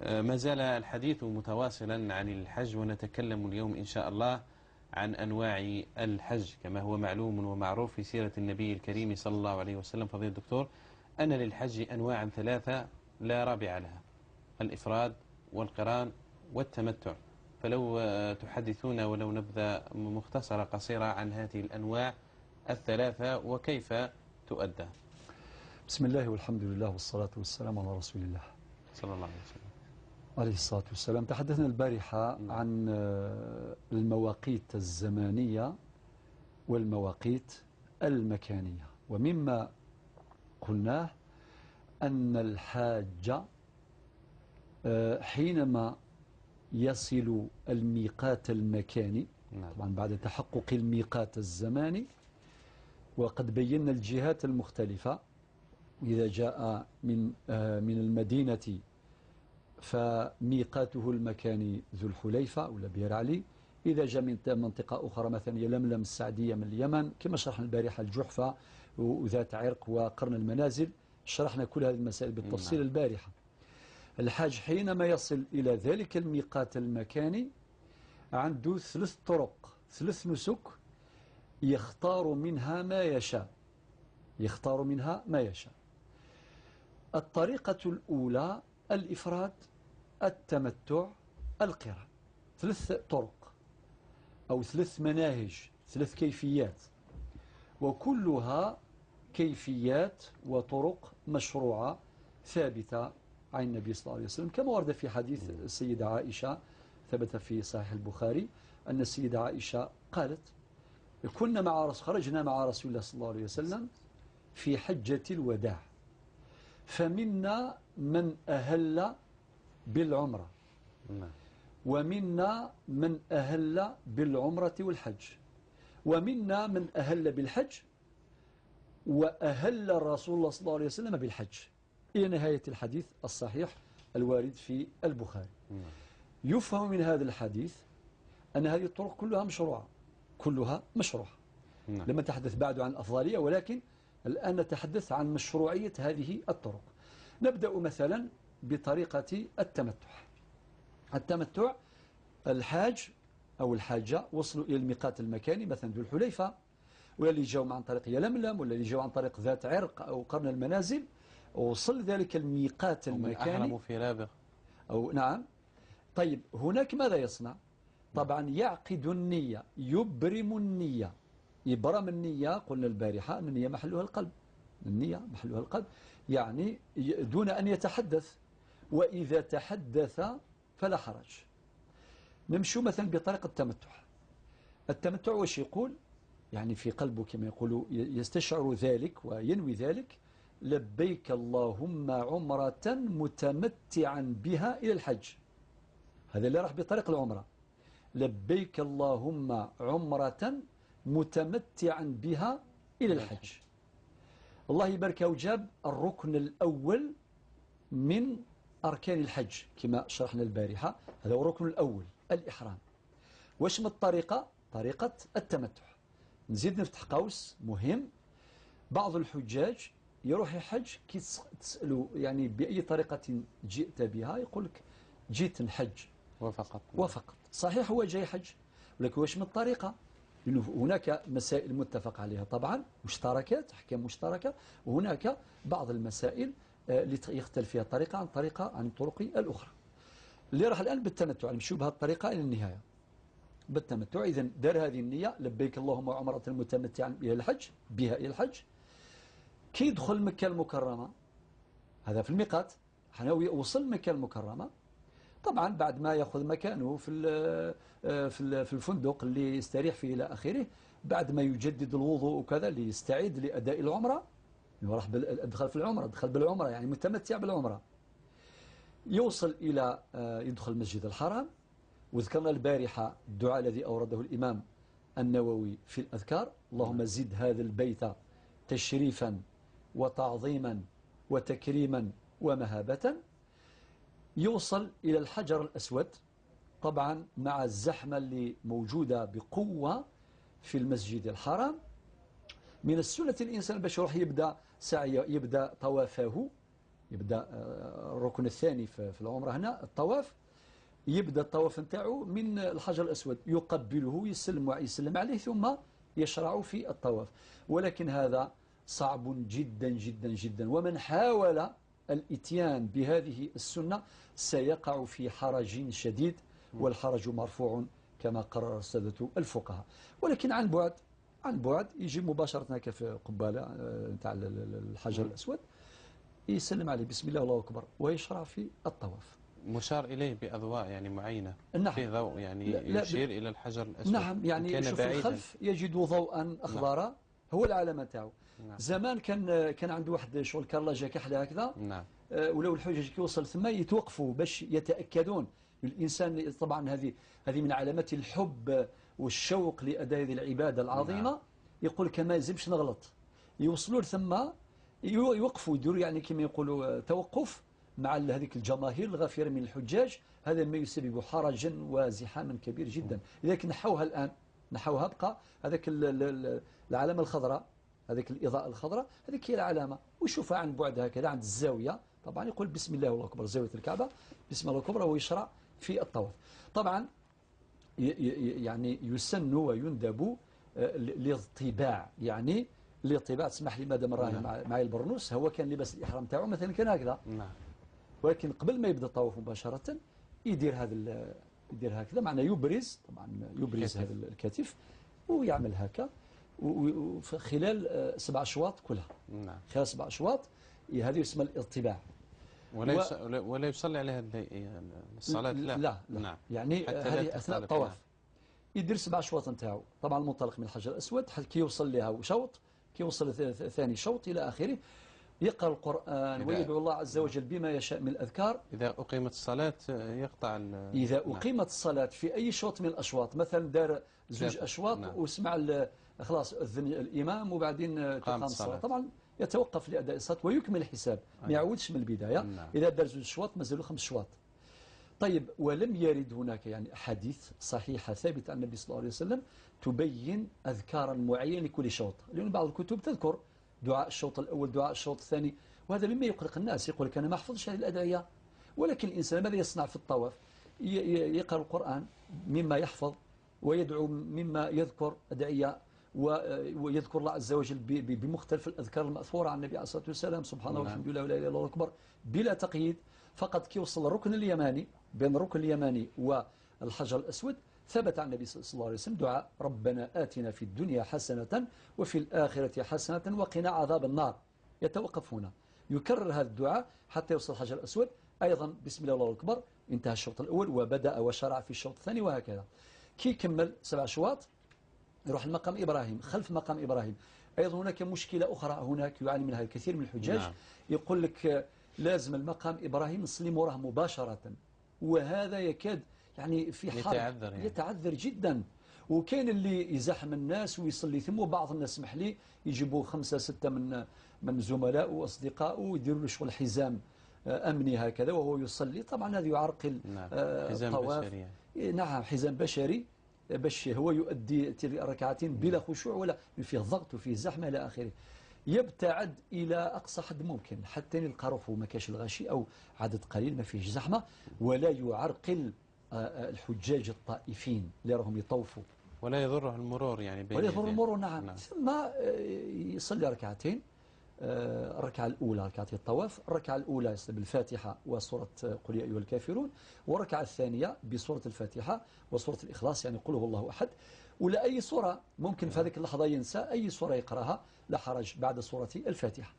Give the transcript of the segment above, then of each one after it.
ما زال الحديث متواصلا عن الحج، ونتكلم اليوم إن شاء الله عن أنواع الحج كما هو معلوم ومعروف في سيرة النبي الكريم صلى الله عليه وسلم. فضيلة الدكتور، أن للحج أنواعا ثلاثة لا رابع لها: الإفراد والقران والتمتع. فلو تحدثون ولو نبذة مختصرة قصيرة عن هذه الأنواع الثلاثة وكيف تؤدى. بسم الله والحمد لله والصلاة والسلام على رسول الله صلى الله عليه وسلم. عليه الصلاة والسلام. تحدثنا البارحة عن المواقيت الزمانية والمواقيت المكانية، ومما قلناه أن الحاج حينما يصل الميقات المكاني، طبعا بعد تحقق الميقات الزماني، وقد بينا الجهات المختلفة، إذا جاء من المدينة فميقاته المكاني ذو الحليفة ولا بير علي، إذا جاء من منطقة أخرى مثلا يلملم السعدية من اليمن، كما شرحنا البارحة الجحفة وذات عرق وقرن المنازل، شرحنا كل هذه المسائل بالتفصيل البارحة. الحاج حينما يصل إلى ذلك الميقات المكاني عنده ثلاث طرق، ثلاث نسك، يختار منها ما يشاء، يختار منها ما يشاء. الطريقة الأولى الإفراد، التمتع، القران. ثلاث طرق أو ثلاث مناهج، ثلاث كيفيات، وكلها كيفيات وطرق مشروعة ثابتة عن النبي صلى الله عليه وسلم، كما ورد في حديث السيدة عائشة، ثبت في صحيح البخاري أن السيدة عائشة قالت: كنا مع رسول، خرجنا مع رسول الله صلى الله عليه وسلم في حجة الوداع، فمنا من أهل بالعمرة، ومنا من أهل بالعمرة والحج، ومنا من أهل بالحج، وأهل رسول الله صلى الله عليه وسلم بالحج، إلى نهاية الحديث الصحيح الوارد في البخاري. يفهم من هذا الحديث أن هذه الطرق كلها مشروعة، كلها مشروعة. لم نتحدث بعد عن الأفضلية، ولكن الآن نتحدث عن مشروعية هذه الطرق. نبدأ مثلا بطريقة التمتع. التمتع، الحاج أو الحاجة وصلوا إلى الميقات المكاني مثلا ذو الحليفة، ولا اللي جاوا عن طريق يلملم، ولا اللي جاوا عن طريق ذات عرق أو قرن المنازل، وصل ذلك الميقات المكاني، أحرموا في رابغ أو نعم. طيب هناك ماذا يصنع؟ طبعا يعقد النية، يبرم النية. إبرام النية قلنا البارحة أن النية محلها القلب، النية محلها القلب، يعني دون أن يتحدث، وإذا تحدث فلا حرج. نمشي مثلا بطريقة التمتع. التمتع واش يقول؟ يعني في قلبه كما يقول، يستشعر ذلك وينوي ذلك: لبيك اللهم عمرة متمتعا بها إلى الحج. هذا اللي راح بطريق العمرة، لبيك اللهم عمرة متمتعا بها إلى الحج. الله يبارك، وجاب الركن الأول من أركان الحج كما شرحنا البارحة، هذا هو الركن الأول، الإحرام. واش من الطريقة؟ طريقة التمتع. نزيد نفتح قوس مهم، بعض الحجاج يروح يحج، كي تسأله يعني بأي طريقة جئت بها، يقول لك جيت نحج وفقط. وفقط. صحيح هو جاي حج، ولكن واش من الطريقة؟ لأنه هناك مسائل متفق عليها طبعا، مشتركات، أحكام مشتركة، وهناك بعض المسائل اللي يختلف فيها الطريقة عن طريقة عن الطرق الأخرى. اللي راح الآن بالتمتع، نمشيو بهذه الطريقة إلى النهاية بالتمتع. إذا دار هذه النية، لبيك اللهم عمرة متمتعا بها الحج، بها إلى الحج. كي يدخل مكة المكرمة، هذا في الميقات، حنا وصل مكة المكرمة، طبعا بعد ما يأخذ مكانه في الفندق اللي يستريح فيه إلى آخره، بعد ما يجدد الوضوء وكذا ليستعد لأداء العمرة، راح دخل في العمرة، دخل بالعمرة يعني متمتع بالعمرة. يوصل إلى يدخل المسجد الحرام، وذكرنا البارحة الدعاء الذي أورده الإمام النووي في الأذكار: اللهم زد هذا البيت تشريفا وتعظيما وتكريما ومهابة. يوصل إلى الحجر الأسود، طبعا مع الزحمة اللي موجودة بقوة في المسجد الحرام، من السنة الإنسان باش يروح يبدأ سعيه، يبدأ طوافه يبدأ الركن الثاني في العمرة هنا الطواف، يبدأ الطواف نتاعو من الحجر الأسود، يقبله، يسلم عليه، ثم يشرع في الطواف. ولكن هذا صعب جدا جدا جدا، ومن حاول الاتيان بهذه السنة سيقع في حرج شديد، والحرج مرفوع كما قرر السادة الفقهاء. ولكن عن بعد، عن بعد يجي مباشرة هكا في قبالة نتاع الحجر الأسود، يسلم عليه بسم الله الله أكبر، ويشرع في الطواف. مشار إليه بأضواء يعني معينة. نعم. في ضوء يعني لا يشير إلى الحجر الأسود. نعم، يعني يشوف الخلف يجد ضوءا أخضر. نعم. هو العلامة تاعو. نعم. زمان كان عنده واحد شغل كارلاجة كحلة هكذا. نعم. ولو الحجاج كي وصل ثم يتوقفوا باش يتأكدون. الإنسان طبعا هذه من علامات الحب والشوق لأداء هذه العبادة العظيمة. نعم. يقول كما يلزمش نغلط. يوصلوا ثم يوقفوا، يديروا يعني كما يقولوا توقف مع هذيك الجماهير الغفيرة من الحجاج، هذا ما يسبب حرجا وزحاما كبير جدا. لذلك نحوها الآن، نحوها، بقى هذاك العلامة الخضراء، هذيك الإضاءة الخضراء، هذيك هي العلامة، ويشوفها عن بعد هكذا عند الزاوية. طبعا يقول بسم الله والله أكبر، زاوية الكعبة، بسم الله الكبرى، ويشرع في الطواف. طبعا يعني يسن ويندب للطباع، يعني للطباع. تسمح لي مادام راهي معي البرنوس، هو كان لباس الإحرام تاعو مثلا كان هكذا. نعم. ولكن قبل ما يبدا الطواف مباشرة يدير هذا، يدير هكذا، معناه يبرز، طبعا يبرز هذا الكتف ويعمل هكا خلال 7 أشواط كلها. نعم. خلال 7 أشواط، هذه يسمى الاطباع. ولا يصلي عليها الصلاة؟ لا لا، لا. نعم. يعني هذه أثناء الطواف يدير 7 أشواط نتاعو، طبعا المنطلق من الحجر الأسود حتى كي يوصل لها شوط، كي يوصل ثاني شوط إلى آخره، يقرأ القرآن ويدعو الله عز وجل بما يشاء من الأذكار. إذا أقيمت الصلاة يقطع إذا أقيمت الصلاة في أي شوط من الأشواط، مثلا دار 2 أشواط. نعم. وسمع خلاص أذن الإمام وبعدين تقام الصلاة، طبعا يتوقف لأداء الصلاة ويكمل الحساب، ما يعودش من البداية. نعم. إذا دار 2 أشواط مازالوا 5 أشواط. طيب، ولم يرد هناك يعني أحاديث صحيحة ثابتة عن النبي صلى الله عليه وسلم تبين أذكارا معينة لكل شوط، لأن بعض الكتب تذكر دعاء الشوط الأول، دعاء الشوط الثاني، وهذا مما يقلق الناس، يقول لك أنا ما أحفظش هذه الأدعية. ولكن الإنسان ماذا يصنع في الطواف؟ يقرأ القرآن مما يحفظ، ويدعو مما يذكر أدعية، ويذكر الله عز وجل بمختلف الأذكار المأثورة عن النبي عليه الصلاة والسلام، سبحان الله والحمد لله ولا إله إلا الله أكبر، بلا تقييد. فقط كي يوصل الركن اليماني، بين الركن اليماني والحجر الأسود، ثبت عن النبي صلى الله عليه وسلم دعاء ربنا آتنا في الدنيا حسنة وفي الآخرة حسنة وقنا عذاب النار. يتوقف هنا، يكرر هذا الدعاء حتى يوصل الحجر الأسود، أيضا بسم الله والله أكبر، انتهى الشوط الأول وبدأ وشرع في الشوط الثاني، وهكذا. كي يكمل 7 أشواط يروح لمقام إبراهيم، خلف مقام إبراهيم. أيضا هناك مشكلة أخرى هناك يعاني منها الكثير من الحجاج. نعم. يقول لك لازم المقام إبراهيم نصلي وراه مباشرة، وهذا يكاد يعني في حرب، يتعذر، يعني يتعذر جدا. وكاين اللي يزاحم الناس ويصلي ثم، وبعض الناس سمح لي يجيبوا 5 6 من زملائه واصدقائه ويديروا له شغل حزام امني هكذا وهو يصلي. طبعا هذا يعرقل. نعم. حزام بشري يعني. نعم، حزام بشري باش هو يؤدي تلك الركعتين بلا خشوع ولا فيه ضغط وفيه زحمه الى اخره. يبتعد الى اقصى حد ممكن حتى يلقى روحه ما كاش الغاشي او عدد قليل ما فيهش زحمه، ولا يعرقل الحجاج الطائفين اللي راهم يطوفوا، ولا يضره المرور يعني بين ولا يضره المرور. نعم. نعم. ثم يصلي ركعتين، الركعة الأولى ركعتي الطواف، الركعة الأولى بالفاتحة وسورة قل يا أيها الكافرون، والركعة الثانية بسورة الفاتحة وسورة الإخلاص، يعني قل هو الله أحد، ولا أي سورة ممكن في هذيك اللحظة ينسى أي سورة يقرأها لا حرج بعد سورة الفاتحة.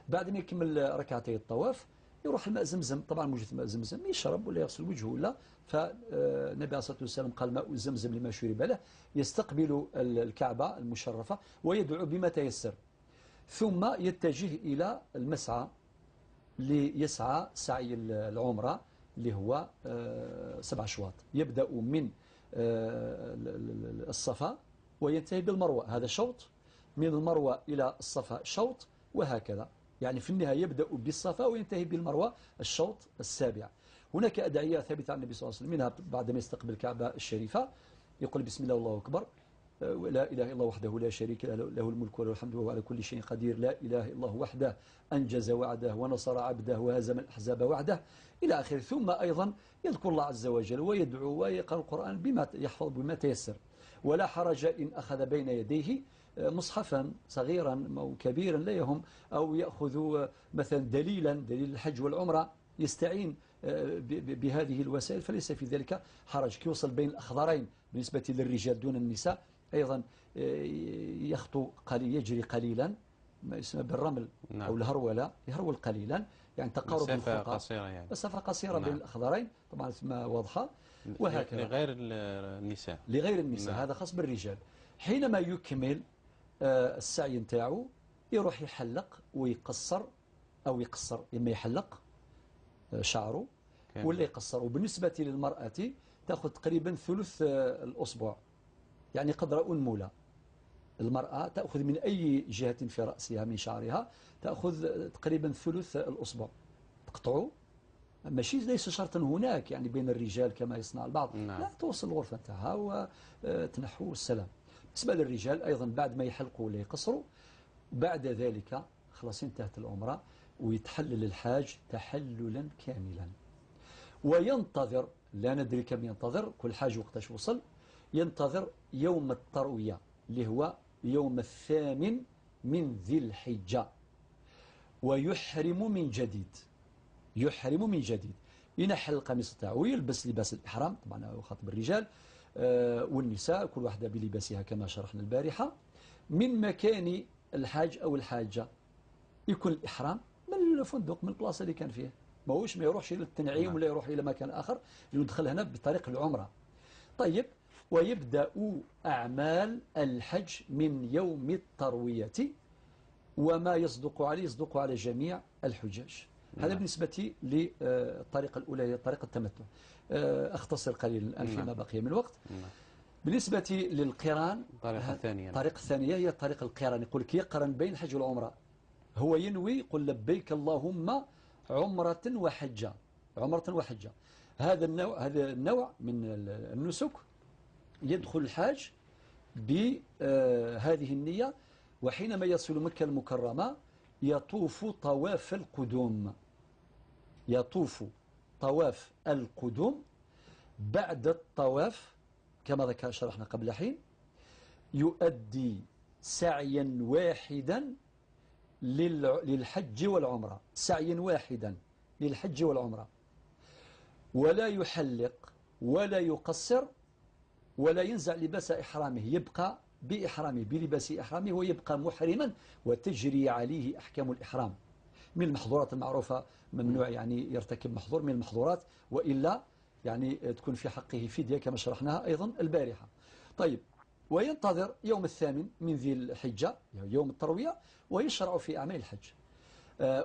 بعد ما يكمل ركعتي الطواف يروح الماء زمزم، طبعا موجود ماء زمزم، يشرب ولا يغسل وجهه ولا. فالنبي عليه الصلاة والسلام قال ماء زمزم لما شرب له، يستقبل الكعبة المشرفة ويدعو بما تيسر، ثم يتجه إلى المسعى ليسعى سعي العمرة اللي هو 7 أشواط، يبدأ من الصفا وينتهي بالمروة، هذا شوط، من المروة إلى الصفا شوط، وهكذا. يعني في النهاية يبدأ بالصفا وينتهي بالمروة الشوط السابع. هناك أدعية ثابتة عن النبي صلى الله عليه وسلم، منها بعد ما يستقبل الكعبة الشريفة يقول بسم الله والله أكبر، لا إله إلا الله وحده لا شريك له، له الملك وله الحمد وهو على كل شيء قدير، لا إله إلا الله وحده أنجز وعده ونصر عبده وهزم الأحزاب وحده، إلى آخره. ثم أيضا يذكر الله عز وجل ويدعو ويقرأ القرآن بما يحفظ بما تيسر. ولا حرج إن أخذ بين يديه مصحفا صغيرا أو كبيرا لا يهم، أو يأخذ مثلا دليلا، دليل الحج والعمرة، يستعين بهذه الوسائل، فليس في ذلك حرج. كي يوصل بين الأخضرين بالنسبة للرجال دون النساء أيضا يخطو قليل، يجري قليلا، ما يسمى بالرمل. نعم. أو الهرولة، يهرول قليلا، يعني تقارب مسافة قصيرة، يعني مسافة قصيرة. نعم. بين الأخضرين طبعا ما واضحة، وهكذا لغير النساء، لغير النساء. نعم. هذا خاص بالرجال. حينما يكمل السعي نتاعو يروح يحلق ويقصر، أو يقصر، إما يحلق شعره ولا يقصر. وبالنسبة للمرأة تأخذ تقريبا ثلث الأصبع، يعني قدر أنملة. المرأة تأخذ من أي جهة في رأسها من شعرها تأخذ تقريبا ثلث الأصبع، تقطعه، ماشي ليس شرطا هناك يعني بين الرجال كما يصنع البعض. نعم. لا، توصل الغرفة نتاعها وتنحو السلام. بالنسبة للرجال أيضا بعد ما يحلقوا ولا يقصروا، بعد ذلك خلاص انتهت العمرة، ويتحلل الحاج تحللا كاملا، وينتظر، لا ندري كم ينتظر، كل حاج وقتاش وصل، ينتظر يوم التروية اللي هو يوم الثامن من ذي الحجة، ويحرم من جديد، يحرم من جديد، ينحل القميص تاعو ويلبس لباس الإحرام، طبعا هو خاطب الرجال والنساء كل واحدة بلباسها كما شرحنا البارحة. من مكان الحاج أو الحاجة يكون الإحرام من الفندق، من البلاصة اللي كان فيه، ماهوش ما يروحش إلى التنعيم ولا يروح إلى مكان آخر، لأنه دخل هنا بطريق العمرة. طيب، ويبدأ أعمال الحج من يوم التروية، وما يصدق عليه يصدق على جميع الحجاج. هذا بالنسبة للطريقة الأولى، هي طريقة التمتع. أختصر قليلا الآن فيما بقي من وقت. بالنسبة للقران، الطريقة الثانية، الطريقة الثانية هي طريق القران. يقول لك يقرن بين الحج والعمرة، هو ينوي، يقول لبيك اللهم عمرة وحجة، عمرة وحجة. هذا النوع، هذا النوع من النسك يدخل الحاج بهذه النية، وحينما يصل مكة المكرمة يطوف طواف القدوم، يطوف طواف القدوم. بعد الطواف كما ذكر شرحنا قبل حين يؤدي سعيا واحدا للحج والعمرة، سعيا واحدا للحج والعمرة، ولا يحلق ولا يقصر ولا ينزع لباس إحرامه، يبقى بإحرامه، بلباس إحرامه، ويبقى محرما، وتجري عليه أحكام الإحرام من المحظورات المعروفة، ممنوع يعني يرتكب محظور من المحظورات، وإلا يعني تكون في حقه فدية كما شرحناها أيضا البارحة. طيب، وينتظر يوم الثامن من ذي الحجة يوم التروية ويشرع في أعمال الحج.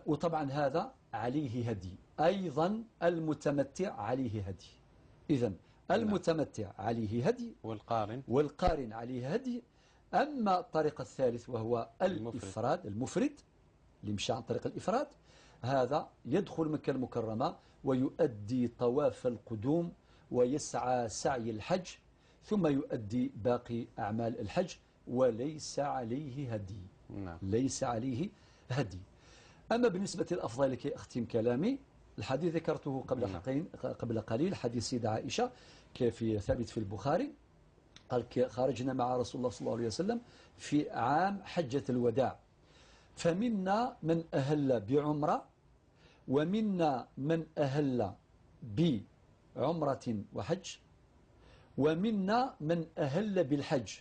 وطبعا هذا عليه هدي، أيضا المتمتع عليه هدي. إذن المتمتع عليه هدي، والقارن عليه هدي. أما الطريق الثالث وهو الإفراد، المفرد اللي مشى عن طريق الإفراد، هذا يدخل مكة المكرمة ويؤدي طواف القدوم ويسعى سعي الحج، ثم يؤدي باقي أعمال الحج، وليس عليه هدي. نعم. ليس عليه هدي. أما بالنسبة للأفضل لكي أختم كلامي، الحديث ذكرته قبل قبل قليل، حديث سيدة عائشة كيف ثابت في البخاري، قال خرجنا مع رسول الله صلى الله عليه وسلم في عام حجة الوداع، فمنا من أهل بعمرة، ومنا من أهل بعمرة وحج، ومنا من أهل بالحج.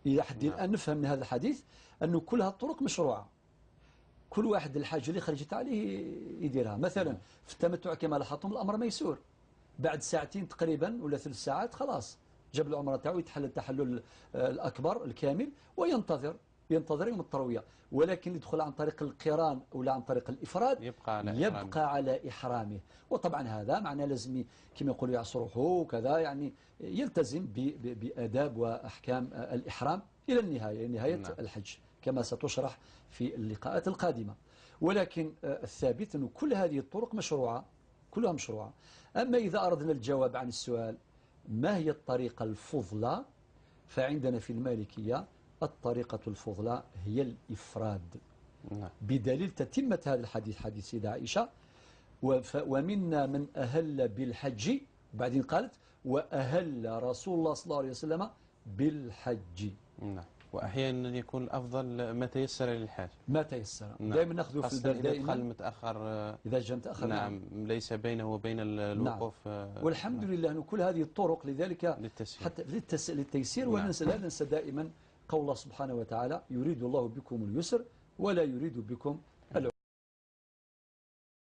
إلى حد الآن نفهم من هذا الحديث أنه كل هالطرق مشروعة، كل واحد الحاجة اللي خرجت عليه يديرها. مثلا في التمتع كما لاحظتم الأمر ميسور، بعد ساعتين تقريبا ولا 3 ساعات خلاص جاب العمرة تاعو، يتحلل التحلل الأكبر الكامل، وينتظر ينتظر يوم التروية. ولكن يدخل عن طريق القران ولا عن طريق الإفراد يبقى على إحرامه. وطبعا هذا معناه لازم كما يقولوا يعصر روحه وكذا، يعني يلتزم بآداب وأحكام الإحرام إلى النهاية، نهاية الحج كما ستشرح في اللقاءات القادمة. ولكن الثابت أن كل هذه الطرق مشروعة، كلها مشروعة. أما إذا أردنا الجواب عن السؤال ما هي الطريقة الفضلى، فعندنا في المالكية الطريقة الفضلى هي الإفراد. نعم. بدليل تتمة هذا الحديث، حديث سيدة عائشة: ومنا من أهل بالحج، بعدين قالت: وأهل رسول الله صلى الله عليه وسلم بالحج. نعم، وأحيانا يكون الأفضل ما تيسر للحاج. ما تيسر. نعم. دائما ناخذ في خاصة البال إذا دخل دائما متأخر. إذا جاء متأخر. نعم، ليس بينه وبين الوقوف. والحمد لله أن كل هذه الطرق لذلك للتسهيل. حتى للتيسير. وننسى، لا ننسى دائما قول الله سبحانه وتعالى: يريد الله بكم اليسر ولا يريد بكم